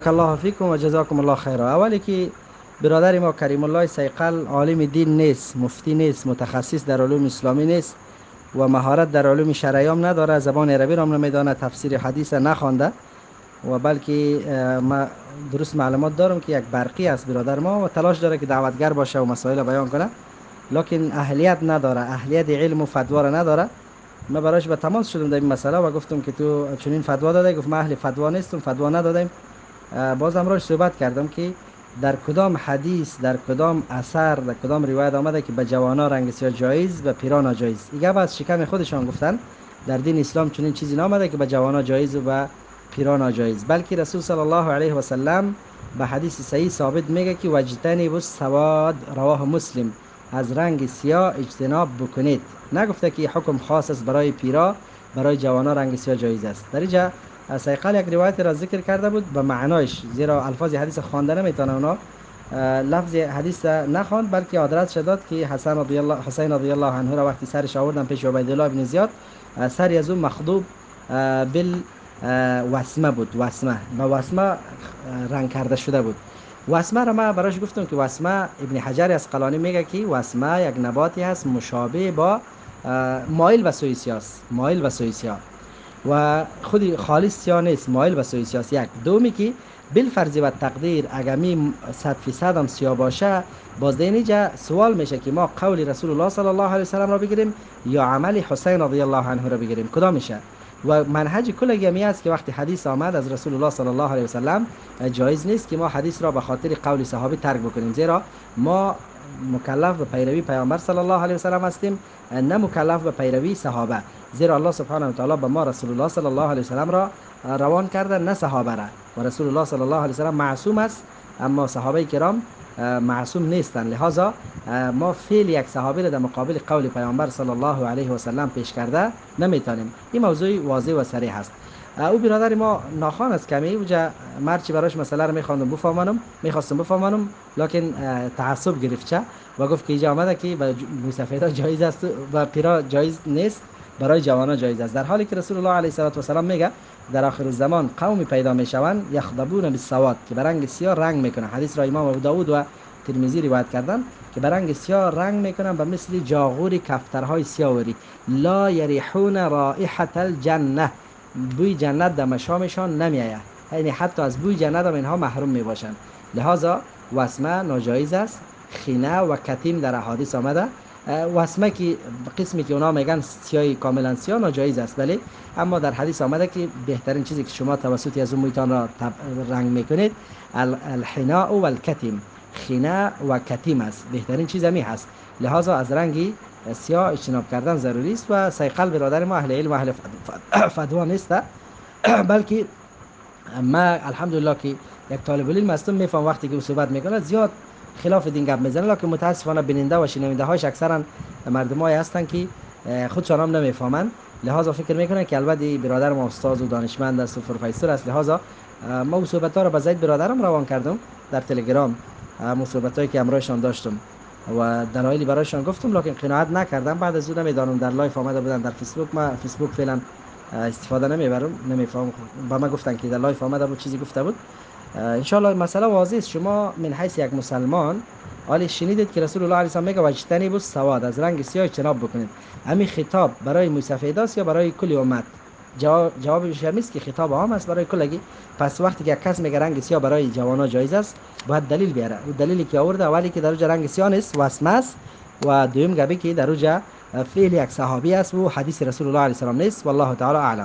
الله فیکم و جزاکم الله خیرا. اولی که برادر ما کریم الله سیقل عالم دین نیست، مفتی نیست، متخصص در علوم اسلامی نیست و مهارت در علوم شرعی هم نداره، زبان عربی را هم نمیدانه، تفسیر حدیث نخوانده و بلکه ما درست معلومات دارم که یک برقی است برادر ما و تلاش داره که دعوتگر باشه و مسائل بیان کنه، لکن اهلیت نداره، اهلیت علم و فتوا را نداره. من براش به تماس شدم در این مسئله و گفتم که تو چنین فتوا داده، گفت من اهل فتوا نیستم، فتوا ندادم. باز همراهش صحبت کردم که در کدام حدیث، در کدام اثر، در کدام روایت آمده که به جوانا رنگ سیاه جایز و پیران ناجایز. این گپ از شکم خودشان گفتن. در دین اسلام چنین چیزی نامده که به جوانا جایز و به پیران ناجایز، بلکه رسول صلی الله علیه و سلم به حدیث صحیح ثابت میگه که واجتنبوا السواد، رواه مسلم، از رنگ سیاه اجتناب بکنید. نگفته که حکم خاص است برای پیرا، برای جوانا رنگ سیاه جایز است. در اینجا سیقل یک روایت را ذکر کرده بود به معنایش، زیرا الفاظ حدیث خوانده نمیتونه، اونا لفظ حدیث نخواند بلکه آدرس داد که حسن رضی الله حسین رضی الله عنه را وقتی سرش آوردن پیش عبیدالله بن زیاد، سری از او مخضوب بال وسمه بود، وسمه به وسمه رنگ کرده شده بود. وسمه را من براش گفتم که وسمه ابن حجر عسقلانی میگه که وسمه یک نباتی هست مشابه با مایل به سوی سیاه، مایل به سوی سیاه و خودی خالص سیاه نیست، مایل به سوی سیاه. یک دومی که بالفرض و تقدیر اگر می 100% هم سیاه باشه، باز در اینجا سوال میشه که ما قول رسول الله صلی الله علیه و سلم را بگیریم یا عمل حسین رضی الله عنه را بگیریم، کدام میشه؟ و منهج کل می است که وقتی حدیث آمد از رسول الله صلی الله علیه و سلم، جایز نیست که ما حدیث را به خاطر قول صحابی ترک بکنیم، زیرا ما مکلف به پیروی پیامبر صلی الله علیه و سلم هستیم، نه مکلف به پیروی صحابه، زیرا الله سبحانه و تعالی به ما رسول الله صلی الله علیه و سلم را روان کرده، نه صحابه را. و رسول الله صلی الله علیه و سلم معصوم است، اما صحابه کرام معصوم نیستند، لذا ما فعل یک صحابی را در مقابل قول پیامبر صلی الله علیه و سلم پیش کرده نمیتونیم. این موضوع واضح و صریح است. او برادر ما ناخوان است کمی، اوجا مرچی براش مسئله رو میخواندم بفهمانم، میخواستم بفهمانم، لکن تعصب گرفت چه و گفت که اینجا آمده که به موسفیدا جایز است و پیرا جایز نیست، برای جوانا جایز است، در حالی که رسول الله علیه و سلم میگه در آخر الزمان قومی پیدا میشوند یخضبون بالسواد، که به رنگ سیاه رنگ میکنن. حدیث را امام ابو داود و ترمذی روایت کردن که به رنگ سیاه رنگ میکنن به مثل جاغور کفترهای سیاوری، لا یریحون رائحه الجنه، بوی جنت در مشامشان نمیآید، یعنی حتی از بوی جنت هم اینها محروم میباشند. لذا وسمه ناجایز است. خینه و کتیم در احادیث آمده. وسمه که قسمی که اونا میگن سیاه کاملا سیاه ناجایز است، ولی اما در حدیث آمده که بهترین چیزی که شما توسط از اون مویتان را رنگ میکنید الحناء و الکتیم، خینه و کتیم است، بهترین چیز همی هست. لذا از رنگی سیاه اجتناب کردن ضروری است. و سیقل برادر ما اهل علم و اهل فتوا نیست، بلکه ما الحمدلله که یک طالب علم هستم، میفهم وقتی که صحبت میکنه زیاد خلاف دین گپ میزنه، لکن متاسفانه بیننده و شنونده هایش اکثرا مردمای هستن که خودشان هم نمیفهمند، لذا فکر میکنن که البته برادر ما استاد و دانشمند است و پروفسور است. لذا ما صحبت ها را به زید برادرم روان کردم در تلگرام، صحبت هایی که همراهشان داشتم و دلایلی برایشان گفتم، لکن قناعت نکردم. بعد از اون نمیدانم در live آمده بودن در فیسبوک، ما فیسبوک فعلا استفاده نمیبرم، نمیفهم، با ما گفتن که در live آمده بود چیزی گفته بود. ان شاء الله مسئله واضح است. شما من حیث یک مسلمان حالی شنیدید که رسول الله علیه السلام میگه واجتنبوا السواد، از رنگ سیاه اجتناب بکنید. همین خطاب برای موسفیداست یا برای کل امت؟ جوابش همی است که خطاب عام است برای کلگی. پس وقتی که یک کس میگه رنگ سیاه برای جوانا جایز است، باید دلیل بیاره. او دلیلی که آورده اولی که در اونجا رنگ سیاه نیست، وسمه است، و دوم گپی که در اونجا فعل یک صحابی است و حدیث رسول الله علیه السلام نیست. والله تعالی اعلم.